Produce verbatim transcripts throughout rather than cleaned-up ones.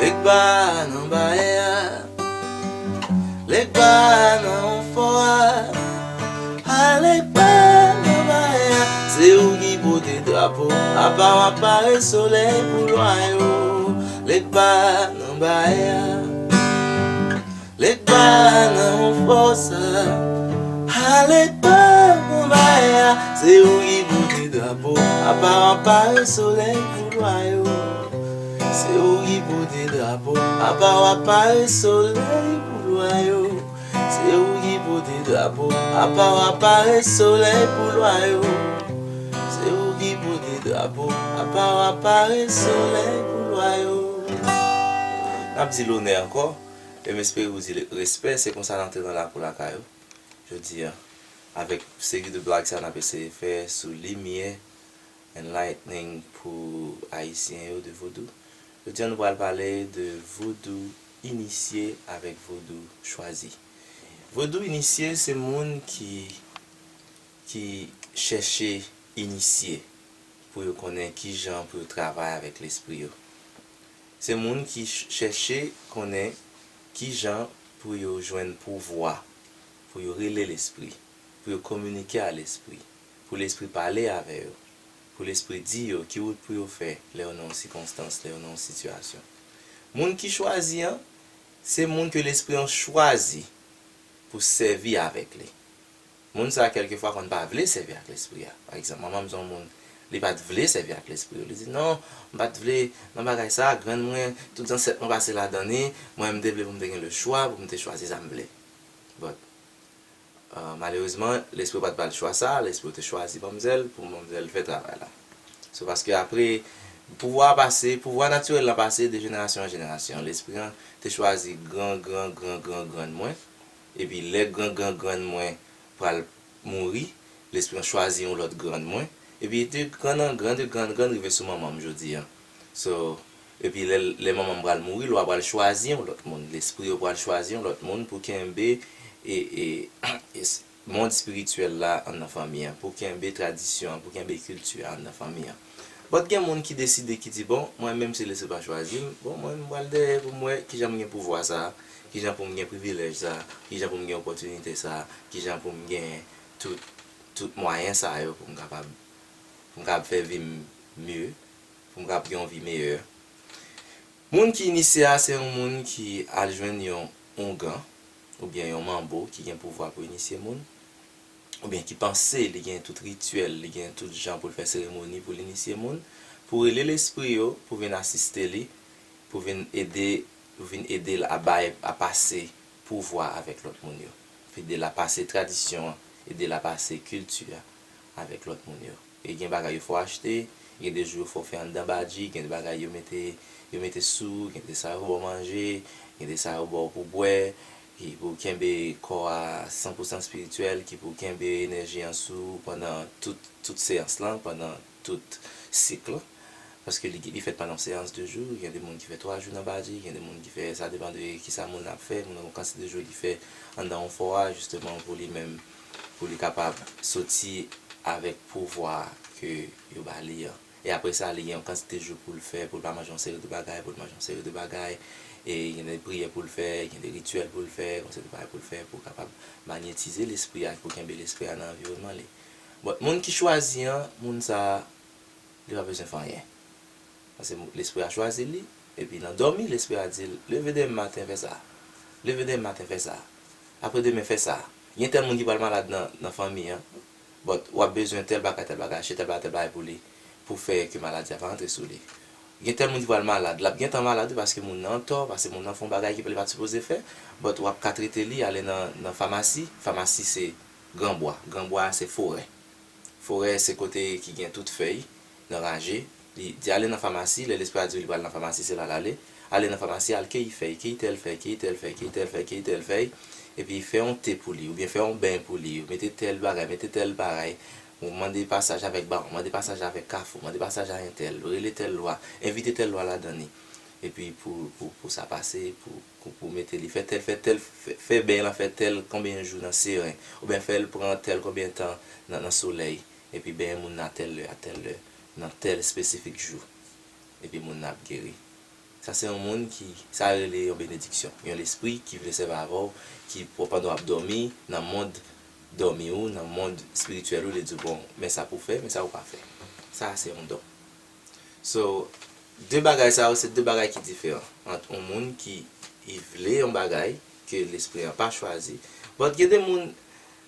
Legba nan bayè a. Legba nan fò a. A Legba nan bayè a. Se ou ki pote drapo. Apa w ap pare solèy pou lwa yo. Legba nan bayè a. Legba nan fò sa. A Legba nan bayè a. Se ou ki pote drapo. Apa w ap pare solèy pou lwa yo. Se ou ki pote drapo. Apa w ap pare solèy pou lwa yo. Se ou ki pote drapo. Apa w ap pare solèy pou lwa yo. Se ou ki pote drapo. Apa w ap pare solèy pou lwa yo. N ap di lonè ankò. E m espere ou di respè. Se konsa n antre nan lakou lakay ou. Jodi a, avèk seri de blag sa n ap eseye fè sou limyè, enlightening pou Ayisyen yo de vodou. Jodi a, nou pral pale de vodou inisye avèk vodou chwazi. Vodou inisye se moun ki, ki chèche inisye pou yo konnen kijan pou yo travay avèk lespri yo. Se moun ki ch-, chèche konnen kijan pou yo jwenn pouvwa, pou yo rele lespri, pou yo kominike a lespri, pou lespri pale avè yo, pou lespri di yo ki wout pou yo fè lè yo nan yon sikonstans, lè yo nan yon sitiyasyon. Moun ki chwazi an, se moun ke lespri an chwazi pou sèvi avèk li. Moun sa a kèlkefwa konn pa vle sèvi ak lespri a. Pa egzanp, manman m se yon moun, li pa t vle sèvi ak lespri yo. Li di, "Non, m pa t vle nan bagay sa a, grann mwen, tout zansèt mwen pase ladan li, mwen m te vle pou m te gen le chwa, pou m te chwazi sa m vle." But, euh, malerezman, lespri yo pa t ba l chwa sa a, lespri yo te chwazi manmzèl, pou manmzèl fè travay la. Se paske apre, pouvwa a pase, pouvwa natirèl la pase de jenerasyon an jenerasyon. Lespri an te chwazi gran, gran, gran, gran, grann mwen. Epi lè gran, gran, grann mwen pral mouri, lespri an chwazi yon lòt grann mwen. Epi de grann an grann, de grann, grann rive sou manman m jodi a. So, epi lè, lè manman m pral mouri, lwa pral chwazi yon lòt moun. Lespri yo pral chwazi yon lòt moun pou kenbe e, e, e s-, mond espirityèl la anndan fanmi an, pou kenbe tradisyon an, pou kenbe kilti a anndan fanmi an. But gen moun ki deside, ki di, "Bon, mwen menm si lespri pa chwazi m, bon, mwen m pral dèyè pou m wè kijan m gen pouvwa sa a, kijan pou m gen privilèj sa a, kijan pou m gen opòtinite sa a, kijan pou m gen tout, tout mwayen sa yo pou m kapab, pou m kapab fè vi m mye, pou m kapab gen yon vi meyè." Moun ki inisye a, se yon moun ki al jwenn yon oungan, oubyen yon manbo ki gen pouvwa pou inisye moun, oubyen ki panse li gen tout rityèl, li gen tout jan pou l fè seremoni pou l inisye moun, pou rele lespri yo, pou vin asiste li, pou vin ede, pou vin ede l a bay, a pase pouvwa avèk lòt moun yo. Pou ede l a pase tradisyon an, ede l a pase kilti a avèk lòt moun yo. E gen bagay yo fè w achte, gen de jou yo fè w fè anndan badji, gen de bagay yo mete, yo mete sou, gen de sa yo ba w manje, gen de sa yo ba w pou bwè, ki pou kenbe kò a san pou san espirityèl, ki pou kenbe enèji an sou ou pandan tout, tout seyans lan, pandan tout sik lan. Paske li, li fèt pandan yon seyans de jou, gen de moun ki fè twa jou nan badji, gen de moun ki fè, sa depann de kisa moun nan ap fè, moun nan gen yon kantite de jou li fè anndan yon fò a, jisteman pou li menm, pou li kapab soti avèk pouvwa ke yo ba li an. E apre sa, li gen yon kantite jou pou l fè, pou l pa manje yon seri de bagay, pou l manje yon seri de bagay. E gen de priyè pou l fè, gen de rityèl pou l fè, yon seri de bagay pou l fè, pou l kapab manyetize lespri a, pou kenbe lespri a nan anviwònman li. Bon, moun ki chwazi an, moun sa a, li pa bezwen fè anyen. Paske lespri a chwazi li, epi nan dòmi, lespri a di l, "Leve demen maten, fè sa. Leve demen maten, fè sa. Apre demen, fè sa." Gen tèl moun ki pral malad nan, nan fanmi an, but w ap bezwen tèl bagay, tèl bagay, achte tèl bagay, tèl bagay pou li, pou fè ke maladi a pa antre sou li. Gen tèl moun ki pral malad, l ap gentan malad wi, paske moun nan antò, paske moun nan fè yon bagay ki li pa t sipoze fè, but w ap ka trete li, ale nan, nan famasi, famasi se granbwa, granbwa se forè. Forè se kote ki gen tout fèy nan raje. Li di ale nan famasi, lè lespri a di w li pral nan famasi, se la l ale. Ale nan famasi, al keyi fèy, keyi tèl fèy, keyi tèl fèy, keyi tèl fèy, keyi tèl fèy, epi fè yon te pou li, oubyen fè yon ben pou li, mete tèl bagay, mete tèl bagay. Ou mande pasaj avèk bawon, mande pasaj avèk kafou, mande pasaj a entèl, rele tèl lwa, envite tèl lwa ladan li. Epi pou, pou, pou sa pase, pou, pou, pou mete li, fè tèl, fè tèl, fè, fè ben lan, fè tèl konbyen jou nan seren, oubyen fè l pran tèl konbyen tan nan, nan solèy, epi benyen moun nan a tèl lè, a tèl lè, nan tèl espesifik jou, epi moun nan ap geri. Sa se yon moun ki, sa rele yon benediksyon. Yon lespri ki vle sèvi avè w, ki, pandan w ap dòmi, nan mond dòmi ou, nan mond espirityèl ou, li di w, bon, men sa pou w fè, men sa pou w pa fè. Sa se yon don. So, de bagay sa yo, se de bagay ki diferan ant yon moun ki, li vle yon bagay ke lespri an pa chwazi. But gen de moun,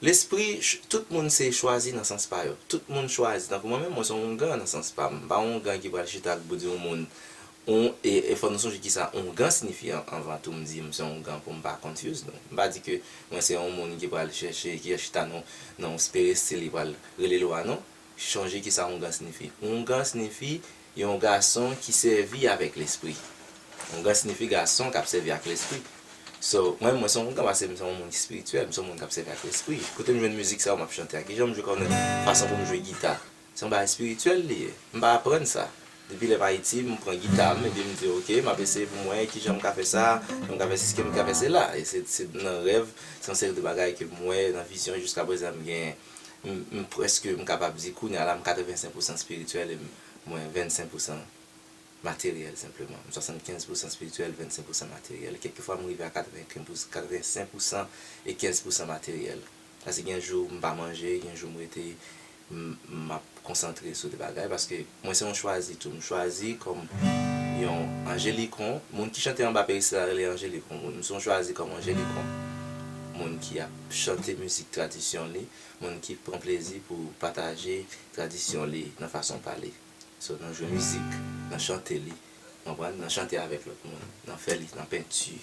lespri, ch- tout moun se chwazi nan sans pa yo. Tout moun chwazi. Tankou mwen menm, mwen se yon oungan nan sans pa m. M pa yon oungan ki pral chita ak bouda yon moun. Yon, e, e fò nou sonje kisa oungan siyifi an, anvan tou m di m se yon oungan pou m pa confuse nou. M pa di ke mwen se yon moun ki pral chèche, ki chita nan, nan yon perestil, li pral rele lwa, non. Sonje kisa oungan siyifi. Oungan siyifi yon gason ki sèvi avèk lespri. Oungan siyifi gason k ap sèvi ak lespri. So, mwen, mwen se yon oungan paske m se yon moun ki espirityèl, m se yon moun k ap sèvi ak lespri. Kote m jwenn mizik sa yo m ap chante a? Kijan m jwe kònèt fason pou m jwe gita? Se yon bagay espirityèl li ye. M pa aprann sa. Depi lè m Ayiti, m pran gita m, epi m di, "Ok, m ap eseye pou m wè kijan m ka fè sa, m ka fè sisi, m ka fè sela." E se, se nan rèv, se yon seri de bagay ke m wè nan vizyon, jiska prezan m gen, m, m prèske, m kapab di, kounye a la, m katrevensenk pousan espirityèl e m, mwen vennsenk pousan materyèl, senpleman. M swasannkenz pousan espirityèl, vennsenk pousan materyèl. Kèlkefwa, m rive a katrevenkenz pousan, katrevensenk pousan e kenz pousan materyèl. Paske gen jou m pa manje, gen jou m rete, m, m ap konsantre sou de bagay, paske mwen se yon chwazi tou. M chwazi kòm yon anjelikon. Moun ki chante anba peristil la rele anjelikon. M se yon chwazi kòm anjelikon. Moun ki ap chante mizik tradisyon li, moun ki pran plezi pou pataje tradisyon li nan fason pa li. So, nan jwe mizik, nan chante li, konprann, nan chante avèk lòt moun, nan fè li, nan penti,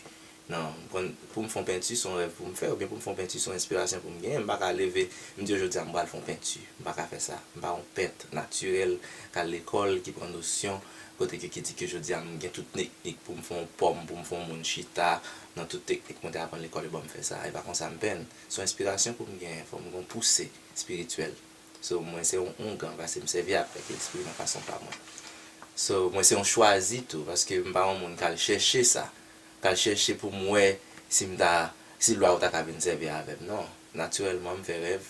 nan, konprann, pou m fè yon penti, se yon rèv pou m fè, oubyen pou m fè yon penti, se yon enspirasyon pou m genyen. M pa ka leve, m di yo jodi a m pral fè yon penti. M pa ka fè sa. M pa yon pent natirèl k al lekòl, ki pran nosyon, kote ke, ki di ke jodi a m gen tout teknik pou m fè yon pòm, pou m fè yon moun chita, nan tout teknik mwen te aprann lekòl, yo ban m fè sa. E pa konsa m penn. Se yon enspirasyon pou m genyen, fò m gen yon pouse espirityèl. So, mwen se yon oungan, paske m sèvi avèk lespri nan fason pa mwen. So, mwen se yon chwazi tou, paske m pa yon moun k al chèche sa, k al chèche pou m wè si m ta, si lwa yo ta ka vin sèvi avè m. Non, natirèlman, m fè rèv,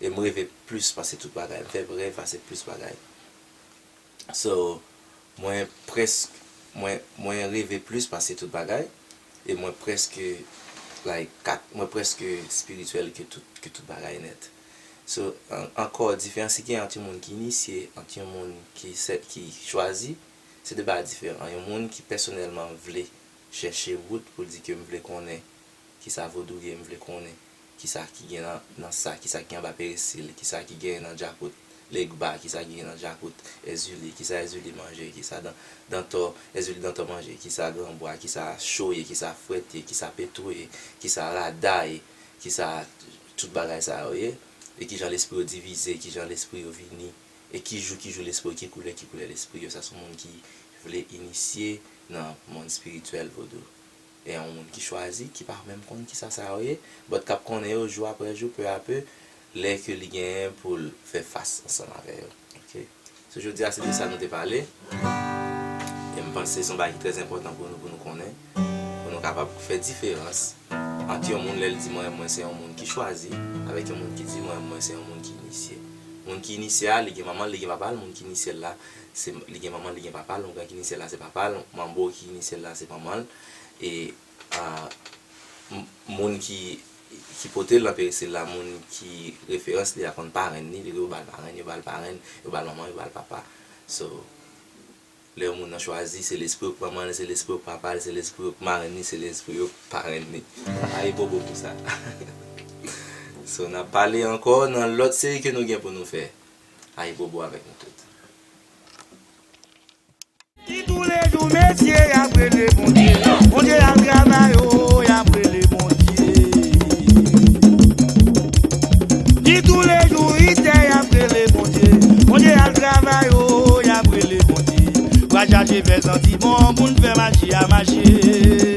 e m reve plis pase tout bagay. M fè rèv pase plis bagay. So, mwen prèsk, mwen, mwen reve plis pase tout bagay, e mwen prèske, like, kat, mwen prèske espirityèl ke tout, ke tout bagay nèt. So, an, ankò, diferans ki gen ant yon moun ki inisye, ant yon moun ki sè, ki chwazi, se de bagay diferan. Yon moun ki pèsonèlman vle chèche wout pou l di ke m vle konnen kisa vodou ye, m vle konnen kisa ki gen nan, nan sa, kisa ki anba perestil, kisa ki gen nan djakout Legba, kisa ki gen nan djakout Èzili, kisa Èzili manje, kisa dan, dantò, Èzili dantò manje, kisa granbwa, kisa cho ye, kisa frèt ye, kisa petwo ye, kisa rada ye, kisa tout bagay sa yo ye, e kijan lespri yo divize, kijan lespri yo vini, e ki jou, ki jou lespri yo, ki koulè, ki koulè lespri yo. Sa se yon moun ki vle inisye nan mond espirityèl vodou. E yon moun ki chwazi, ki pa menm konn kisa sa yo ye, but k ap konnen yo jou apre jou, pe a pe, lè ke li genyen pou l fè fas ansanm avè yo. Ok? So, jodi a, se de sa nou te pale. E m panse se yon bagay ki trè enpòtan pou nou, pou nou konnen, pou nou kapab fè diferans ant yon moun lè l di mwen, mwen se yon moun ki chwazi, avèk yon moun ki di mwen, mwen se yon moun ki inisye. Moun ki inisye a, li gen manman l, li gen papa l, moun ki inisye l la, se, li gen manman l, li gen papa l, oungan ki inisye l la, se papa l, manbo ki inisye l la, se manman l. E, a, m- moun ki, ki pote l nan perestil la, moun ki referans li a konn parenn li, li yo ba l parenn, yo ba l parenn, yo ba l manman, yo ba l papa. So, lè yon moun nan chwazi, se lespri yo k manman l, se lespri yo k papa l, se lespri yo k marenn li, se lespri yo k parenn li. Ayibobo pou sa. So, n ap pale ankò nan lòt seri ke nou gen pou nou fè. Ayibobo avèk nou tout. Di toulejou mesye y ap rele Bondye. Bondye al travay, o, y ap rele Bondye. Di toulejou itè y ap rele Bondye. Bondye al travay, o, y ap rele Bondye. Bra chaje fè santiman, moun fè maji a mache.